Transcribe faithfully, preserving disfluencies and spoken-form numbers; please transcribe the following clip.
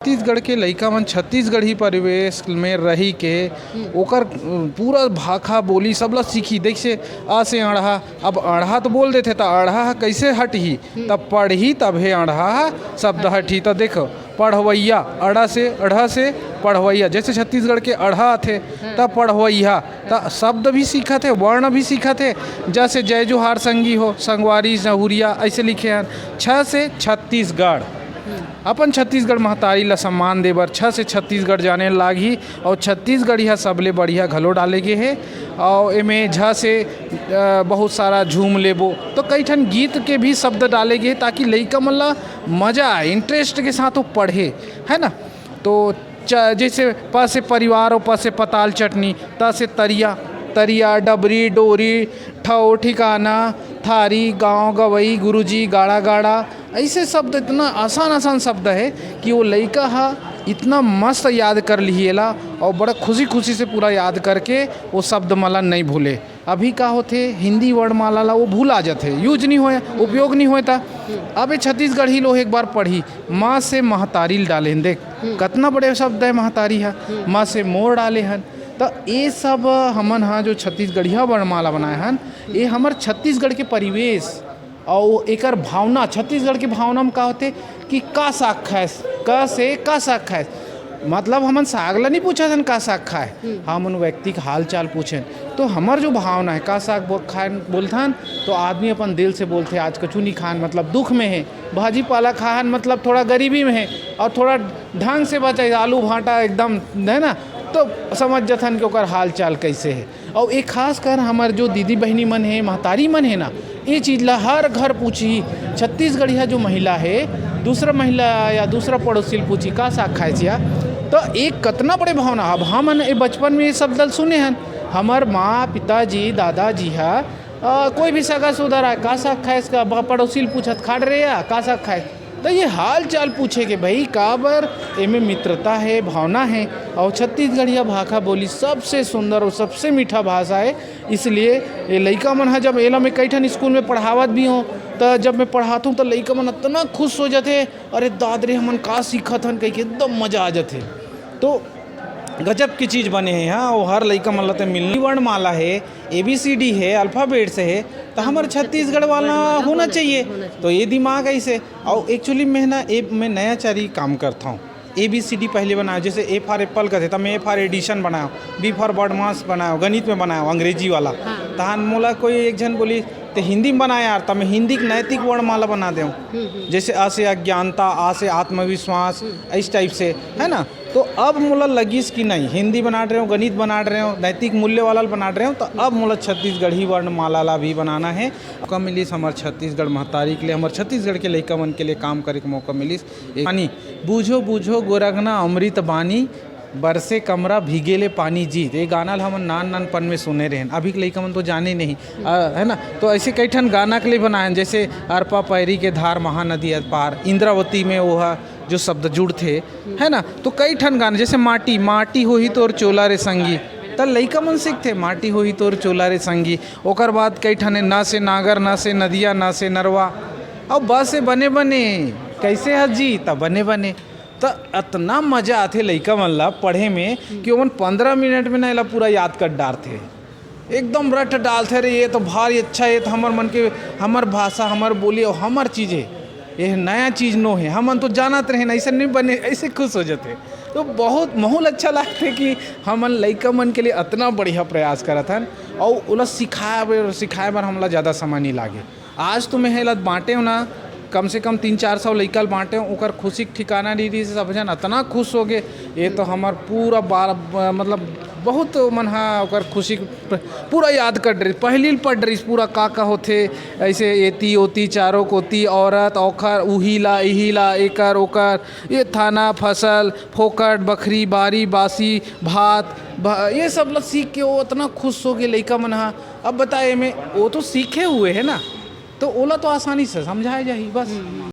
छत्तीसगढ़ के लइका मन छत्तीसगढ़ी परिवेश में रहि के ओकर पूरा भाखा बोली सब ला सीखी। देख से, अ से अड़हा, अब अड़हा तो बोल देथे, त अड़हा ह कइसे हटही? त पढ़ही तभे अड़हा ह शब्द हटही। त देखो, पढ़वइया, अड़ा से, अड़हा से पढ़वइया, जैसे छत्तीसगढ़ के अड़हा आथे, त पढ़वइया, त शब्द भी सीखत हे, वर्ण भी सीखत हे। जैसे जय जोहार संगी हो, संगवारी, जहुरिया, ऐसे लिखे हन। छ से छत्तीसगढ़, अपन छत्तीसगढ़ महतारी ला सम्मान दे बर छ से छत्तीसगढ़ जाने लागही। और छत्तीसगढ़िया सबले बढ़िया घलो डाले गे हे। और एमे झ से, अ, बहुत सारा झूम लेबो, तो कई ठन गीत के भी शब्द डाले गे हे, ताकि लइका मन ला मजा आए, इंटरेस्ट के साथ वो पढ़े, है ना। तो च-, जैसे प से परिवार और प से पताल चटनी, त से तरिया, तरिया, डबरी, डोरी, ठौ, ठिकाना, थारी, गांव, गवई, गुरुजी, गाड़ा, गाड़ा, ऐसे शब्द, इतना आसान आसान शब्द है कि वो लइका हा इतना मस्त याद कर लिही एला, और बड़ा खुशी खुशी से पूरा याद करके वो शब्द माला नहीं भूले। अभी का होथे, हिंदी वर्णमाला ला वो भूला जाथे, यूज नहीं होय, उपयोग नहीं होय। त अब ये छत्तीसगढ़ी लो एक बार पढ़ी, माँ से महतारी ल डाले हन। देख, कतना बड़े शब्द है महतारी हा, माँ से मोर डाले हन। त ये सब हमन हा जो छत्तीसगढ़िया वर्णमाला बनाए हन, ये हमर छत्तीसगढ़ के परिवेश और एकर भावना, छत्तीसगढ़ के भावना में का होथे कि का साग खाएस, क से का साग खाएस, मतलब हमन साग ला नहीं पूछत हन का साग खाए, हमन व्यक्ति के हाल चाल पूछेन। तो हमर जो भावना है, का साग बो-, खाए बोलथन, तो आदमी अपन दिल से बोलथे, आज कछु नहीं खान, मतलब दुख में है, भाजी पाला खाहन, मतलब थोड़ा गरीबी में है, और थोड़ा ढंग से बचे, आलू भाटा एकदम, है ना, तो समझ जथन कि ओकर हाल चाल कैसे है। और एक खास कर हमर जो दीदी बहिनी मन है, महतारी मन है ना, ये चीज ला हर घर पूछी। छत्तीसगढ़िया जो महिला है, दूसरा महिला या दूसरा पड़ोसी ल पूछी, "का साग खाए छिया?" तो एक कतना बड़े भावना। अब हमन ये बचपन में ये शब्द ल सुने हन, हमर माँ, पिताजी, दादाजी हा, अ, कोई भी सगा सुधा रहा, "का साग खाए?" इसका ब-, पड़ोसी ल पूछत, "खाड़ रे या, का साग खाए?" तो ये हाल चाल पूछे के भाई, काबर एमे मित्रता है, भावना है। और छत्तीसगढ़िया भाखा बोली सबसे सुंदर और सबसे मीठा भाषा है। इसलिए ये लइका मन ह, जब एला मैं कई ठन स्कूल में पढ़ावत भी हूँ, तो जब मैं पढ़ाता हूँ तो लइका मन इतना खुश हो जाते, "अरे दाद रे, हमन का सीखत हन," कह के एकदम मजा आ जाते। तो गजब की चीज बने है। हाँ, वो हर लइका मन ल ते मिलनी वर्णमाला है, एबीसीडी है, अल्फाबेट्स है, तो हमर छत्तीसगढ़ वाला होना चाहिए। तो ये दिमाग ऐसे। और एक्चुअली मैं ना, ए, मैं नया चारी काम करता हूँ। एबीसीडी पहले बनाया, जैसे A for apple कहते, तब मैं A for addition बनाया, B for बदमाश बनाया, गणित में बनाया, अंग्रेजी वाला। तहान मोला कोई एक झन बोली, "ते हिंदी में बना यार," तब मैं हिंदी के नैतिक वर्णमाला बना देव। जैसे अ से अज्ञानता, आ से आत्मविश्वास, इस टाइप से, है ना। तो अब मोला लगिस कि नहीं, हिंदी बना रहे हो, गणित बना रहे हो, नैतिक मूल्य वाला बना रहे हो, तो अब मोला छत्तीसगढ़ी वर्णमाला ला भी बनाना है। मौका मिलिस हमर छत्तीसगढ़ महतारी के लिए, हमर छत्तीसगढ़ के लइका मन के लिए काम करे के मौका मिलिस। एक पानी, "बूझो बूझो गोरखना अमृत बानी, बरसे कमरा भीगे ले पानी जी।" ये गाना ल हमन नान नानपन में सुने रहेन, अभी के लइका मन तो जाने नहीं, अ, है ना। तो ऐसे कई ठन गाना के लिए बनाए हैं, जैसे "अरपा पैरी के धार महानदी अपार", इंद्रावती में वो है जो शब्द जुड़थे, है ना। तो कई ठन गाना, जैसे "माटी, माटी होही तोर चोला रे संगी", त लइका मन सीखथे, "माटी होही तोर चोला रे संगी।" ओकर बाद कई ठन है, "ना से नागर, ना से नदिया, ना से नरवा, अब बस से बने बने, कैसे हस जी, त बने बने।" त अतना मजा आथे लइका मन ला पढ़े में कि ओमन पंद्रह मिनट में ना एला पूरा याद कर डारथे, एकदम रट डालथे, "अरे ये तो भारी अच्छा, ये तो हमर मन के, हमर भाषा, हमर बोली और हमर चीज है, ये नया चीज नो है, हमन तो जानत रहे ना, ऐसे नहीं बने।" ऐसे खुश हो जाथे। तो बहुत माहौल अच्छा लगथे कि हमन लइका मन के लिए अतना बढ़िया प्रयास करत हन और ओला सिखाए बर, सिखाए बर हमला ज़्यादा समय नहीं लागे। आज तो मैं एला बांटे हूँ ना, कम से कम तीन चार सौ लइका ल बांटे हूँ, ओकर खुशी के ठिकाना नहीं रही, सब झन अतना खुश हो गए। ये तो हमर पूरा बार, ब-, मतलब बहुत मन हा ओकर खुशी प-, पूरा याद कर डरिस, पहली ल पढ़ डरिस पूरा का का होथे, ऐसे एती ओती चारों कोती, औरत औखर, उही ला इही ला, एकर ओकर, ये थाना, फसल, फोकट, बखरी, बारी, बासी, भात, भा-, ये सब ला सीख के वो अतना खुश हो गए लइका मन हा। अब बताए में, वो तो सीखे हुए है ना, तो ओला तो आसानी से समझाए जाही बस।